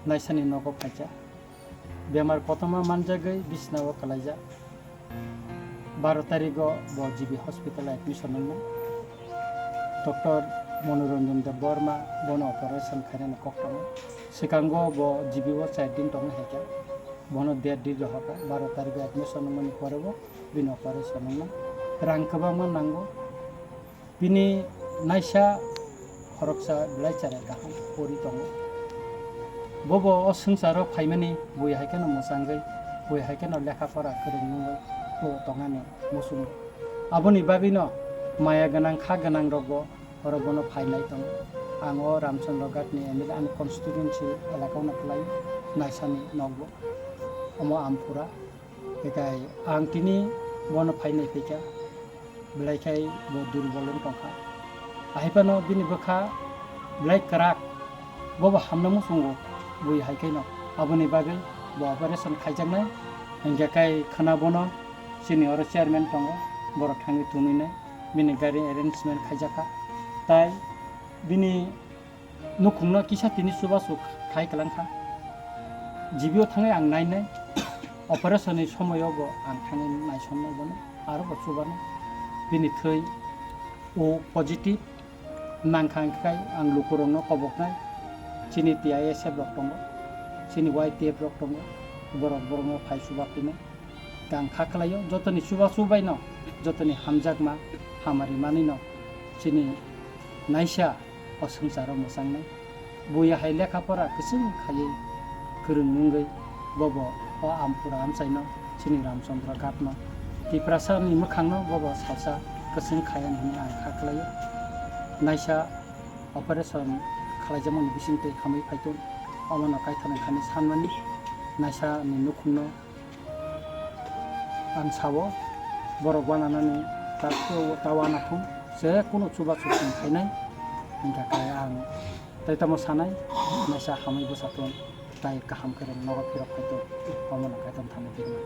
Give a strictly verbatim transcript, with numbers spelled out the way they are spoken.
Naisani nogo phaikha. Bemar kotorma manjagwi bisnao kwlaijak. Baro tarigo bo G B hospital admission wngnai. Doctor Manoranjan Debbarma bono operation khainani kok tongo. Swkango bo G B o char din tongwi haikha. Bono der din rohorkha. Baro tarigo admission wngmani porebo bini operation wngnai. Rang kwbangma nango. Bini naisa khoroksa belai chare kaham pori tongo. Bobo o swngcharo phaimani bui hai kheno mwchangwi, bui hai kheno lekha pora kwrwng wngwi bo tongani muchungo. Aboni bagwino maya gwnang kha gwnang rokbo oro bono phainai tongo. Ang o Ramchandra Ghat ni M L A ani constituency elaka o no kwlai naisani nokbo. Omo Ampura. Hikai ang tini bono phainai phaikha, belai khai bo durbol wng tongkha. Ahaipano bini bwkha belai kwrak, bobo hamna muchungo bui hai khaino. Aboni bagwi bo operation khaijaknai. Hinkhe kai khwna bono chini oro chairman tongo, borok thangwi tonwi nai, bini gari arrangement khaijakha. Tai bini nukhungno kisa tini chubachu khai kwlangkha. G B o thangwi ang nainai, operation ni somoio bo ang thangwi naisomnai bono, aro bo chubanai. Bini thwi O positive nangkha hwnkhe ang lukurokno koboknai, chini T I S F rok tongo, chini Y T F rok tongo, borok borokno phai chuba phinai. Ang kha khlaio, jotoni chubachu baino, jotoni hamjakma hamari manwino chini naisa o swngcharo mwchangnai. Buya hai lekha pora kwchwng khaiwi kwrwng wngwi bobo o Ampura amchaino chini Ramchandra Ghatno Tiprasani mwkhangno bobo salsa kwchwng khaiya hwnwi ang kha khlaio. Naisa operation khlaijakmani bisingtwi hamwi phaitung, omono kaithorni thani sanmani naisani nukhungno. Ang sao, borok wananani ta-, ta wanathung, je kunu chubachu chwng khainai, hinkha khe ang tei tamo sanai, naisa hamwi bwsa thung, tai kaham khe nogo phirok phai thung, omono kaitor thani birma.